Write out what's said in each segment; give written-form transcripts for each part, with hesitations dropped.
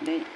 Daih.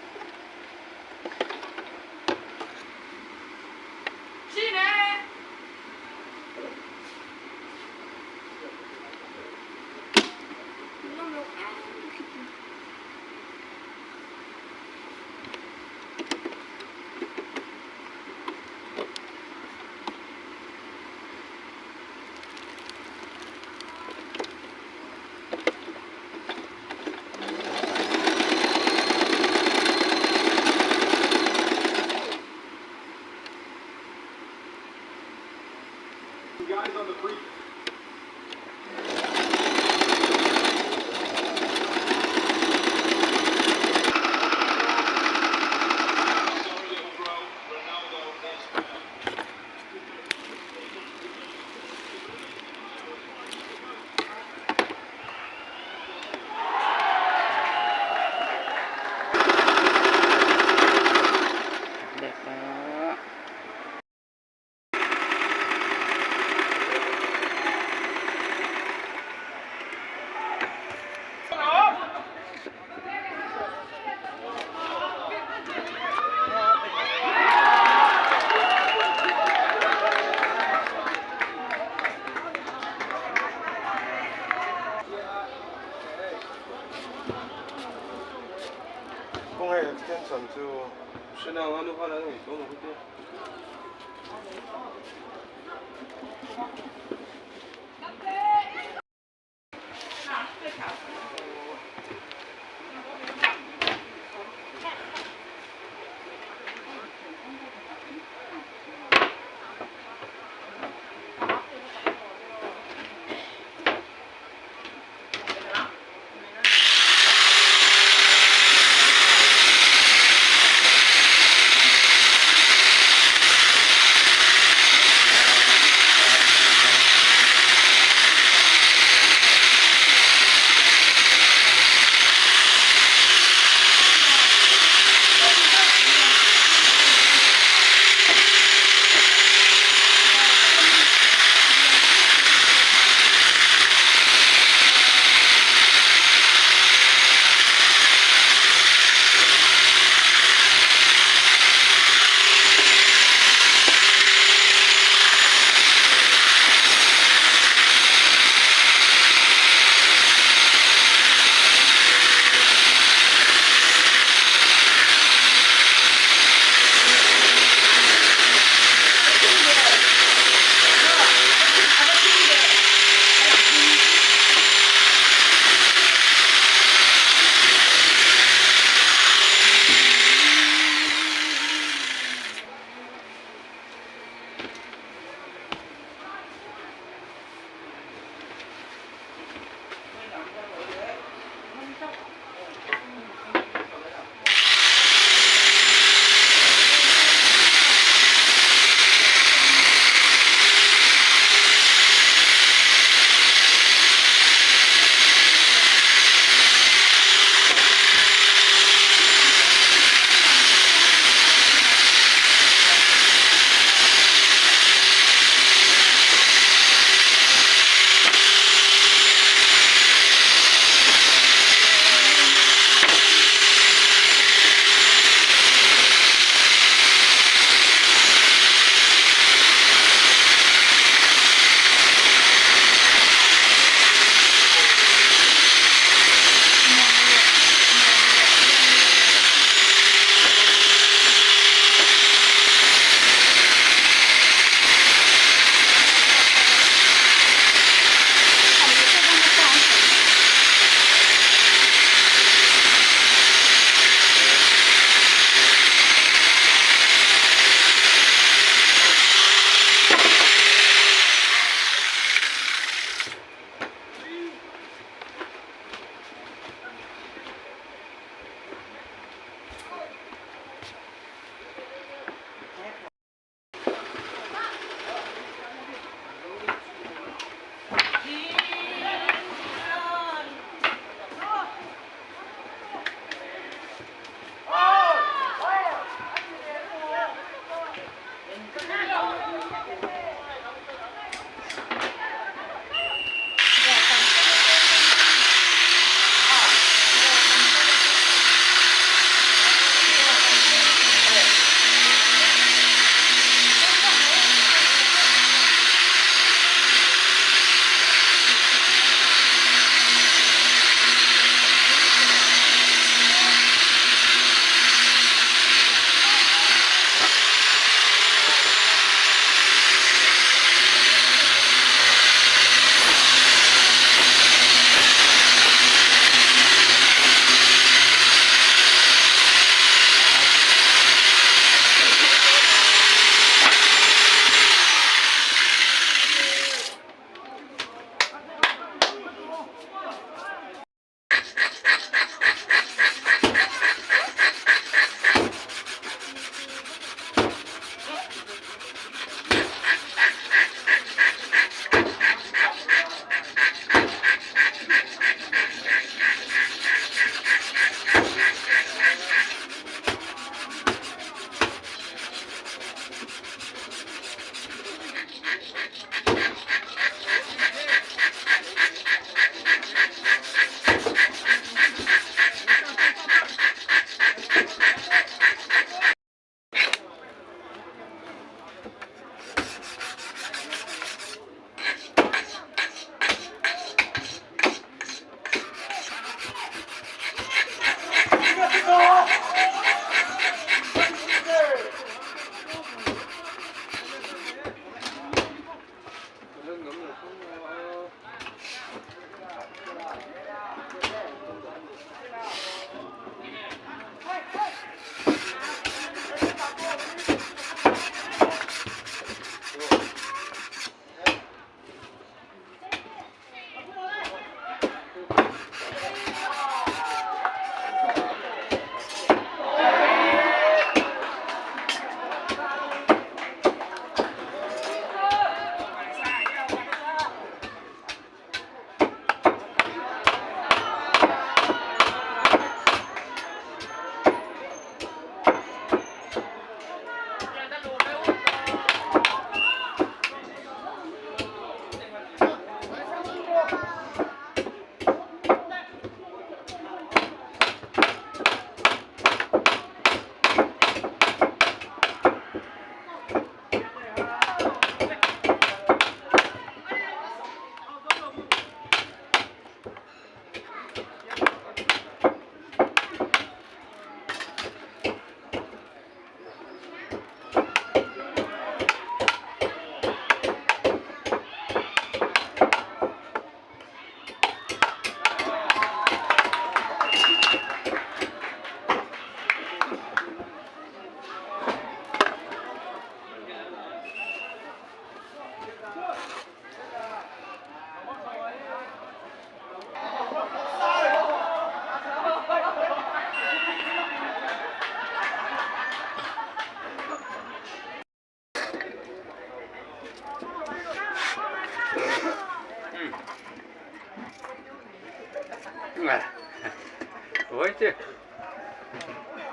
Huai che.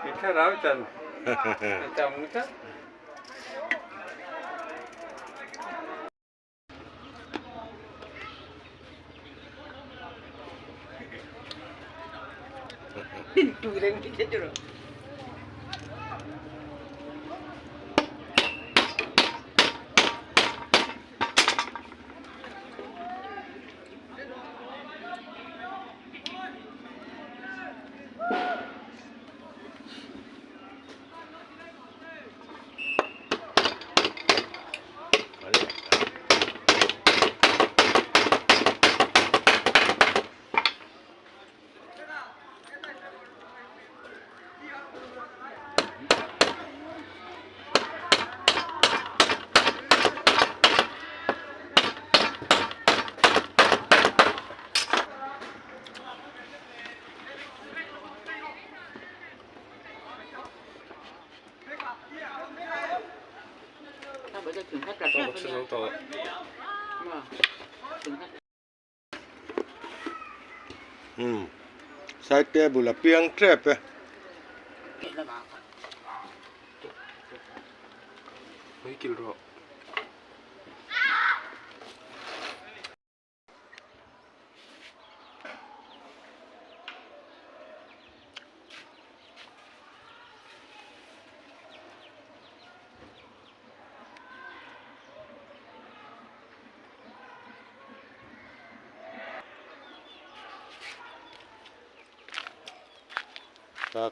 I thlarau chan a tam tlat. Umm side table a piang tep e.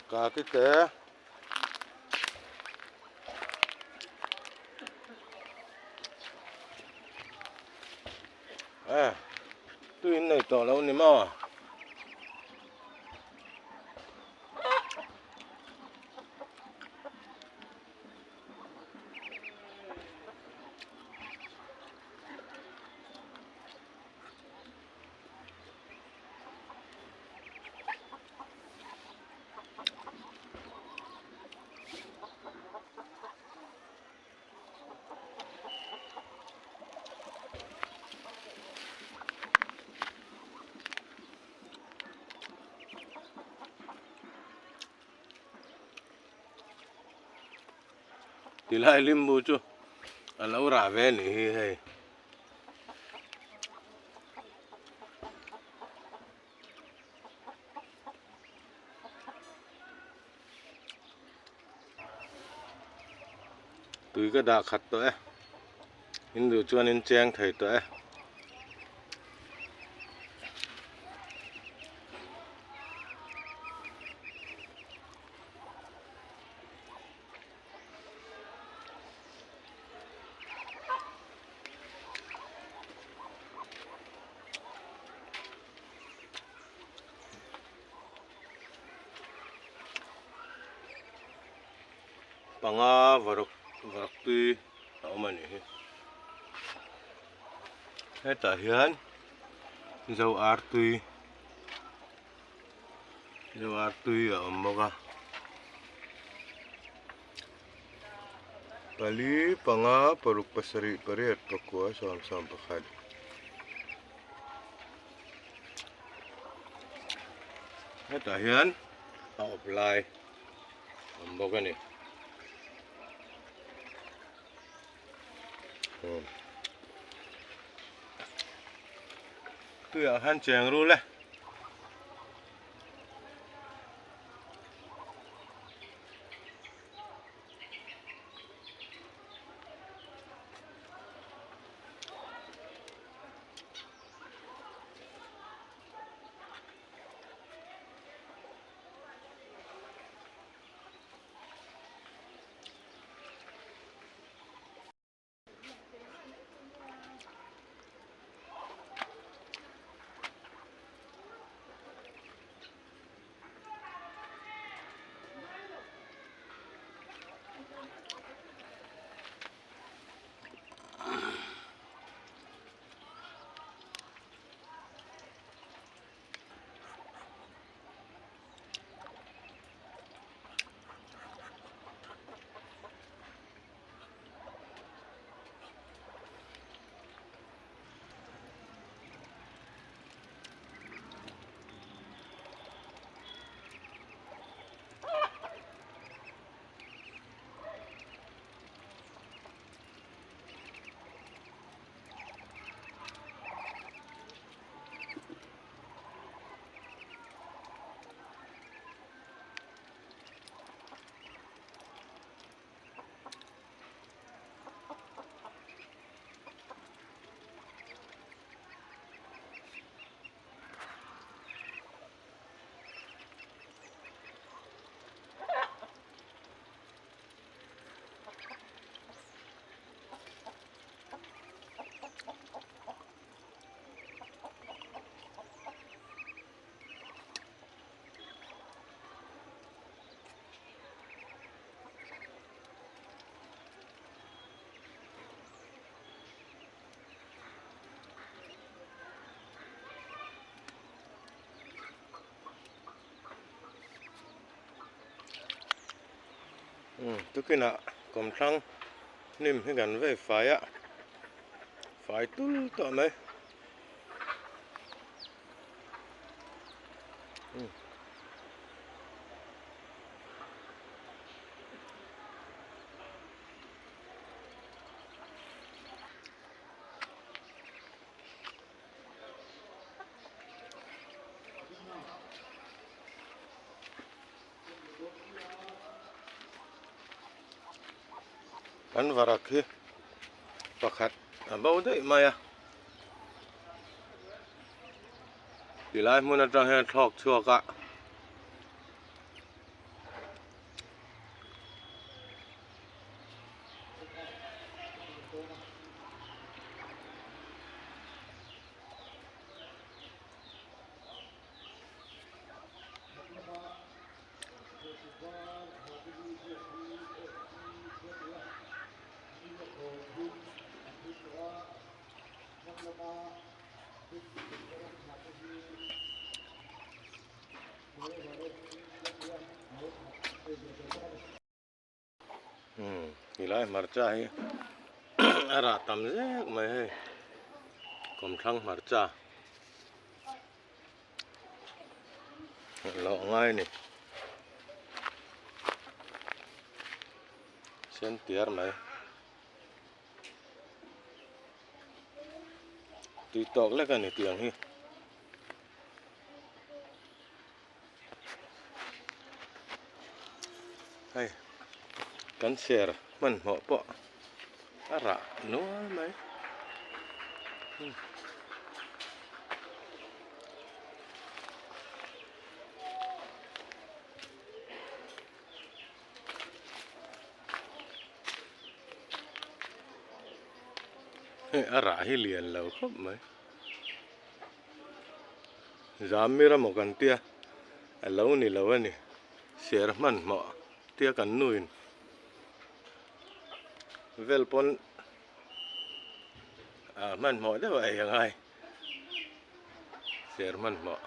Ka ki te. A tui in nei tawh lo ni maw? Tilai limbu chu a lo rah ve a nih hi hei. Tui ka dah khat tawh e in duh chuan in cheng thei tawh e. Panga varak varak tui a awm a nih hi hetah hian zo ar tui zo ar tui a awm bawk a pali panga paruk pasarih pariat pakua sawmsawm pakhat. Hetah hian a awp lai a awm bawk a ni. Tuiah khan cheng rul e. Tukinah kawmthlang hnim hi kan vei fai a, fai tul tawh mai. Kan varak hi pakhat a bo daih mai a tilai hmun atang hian thlawk chhuak a. Umm tilai hmarcha hi a rah tam zek mai hei kawmthlang hmarcha loh ngai a ni sen tiar mai tui tawk lek a ni tiang hi. Hei kan ser hmanhmawh pawh a rah nual mai. Hei a rah hi lian lo khawp mai. Zamir amaw kan tia a lo ni lo a ni ser hmanhmawh tia kan nuin vel pawn ah hmanhmawh deuh a ei a ngai ser hmanhmawh.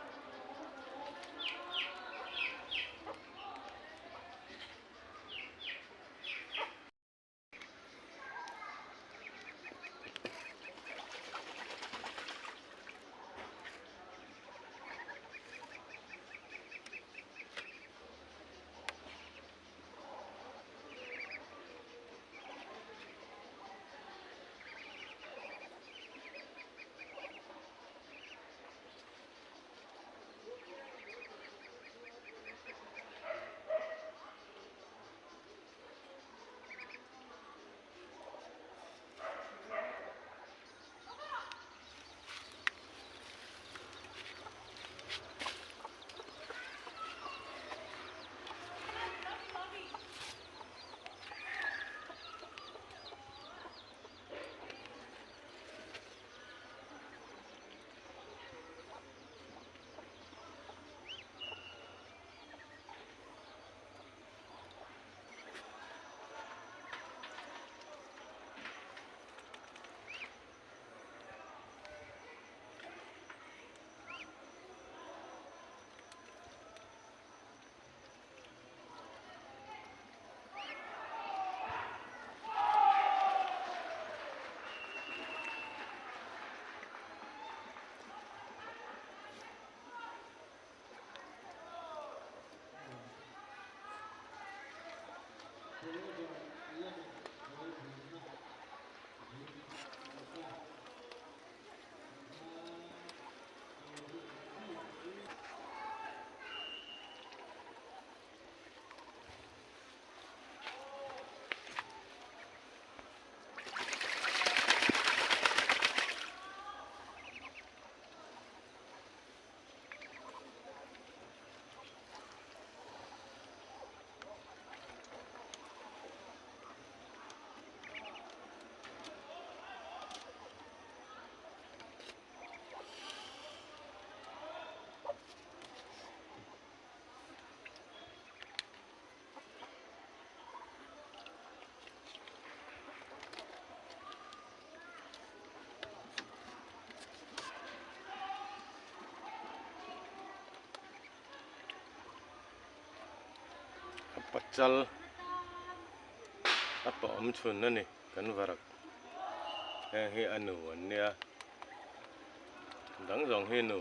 Pachal. A pa awm chhun a ni kan varak heng hi a nu an nia dang zawng hi nu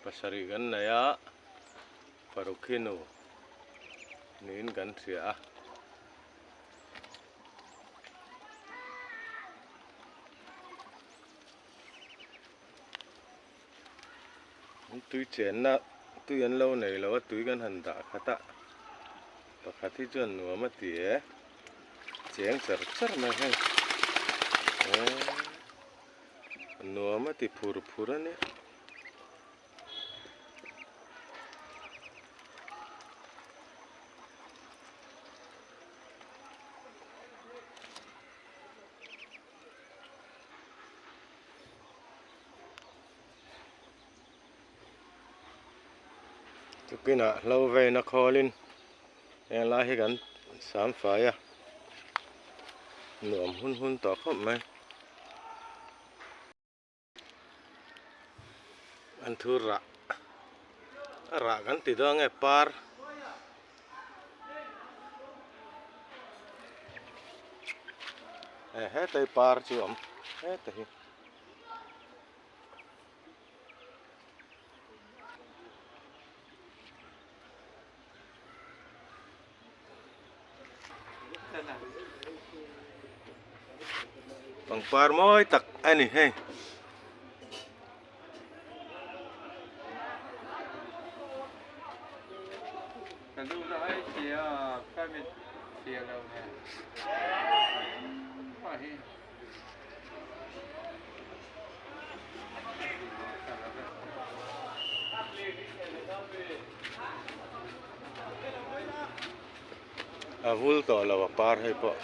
pasarih kan nei a paruk hi nu niin kan hria a. Tui chenna tui an lo nei lo a tui kan han dah khat a pakhat hi chuan nuam a ti e cheng char char mai hei nuam a ti phur phur a nia. Tukinah hlo veina khawlin heng lai hi kan sam fai a nuam hun hun tawh khawp mai. An thu rah a rah kan ti dawn nge par e hetlai par chu a awm heta hi. Pangpar mawi tak a ni hei. A vul tawh lo a par hei pawh.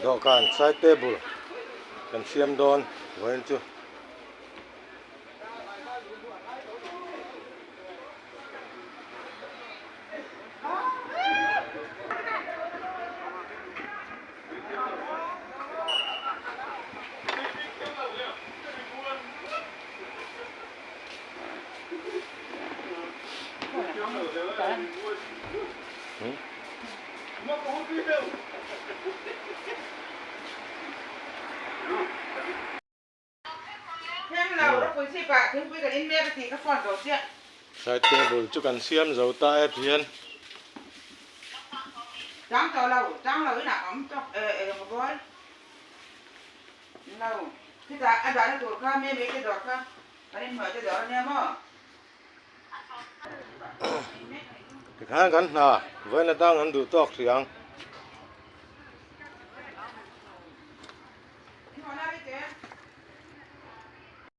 Dawhkan side table kan siam dawn vawiin chu. Side table chu kan siam zo ta e thian. Tikhan kan hna vawiin atang an duh tawk hrih ang.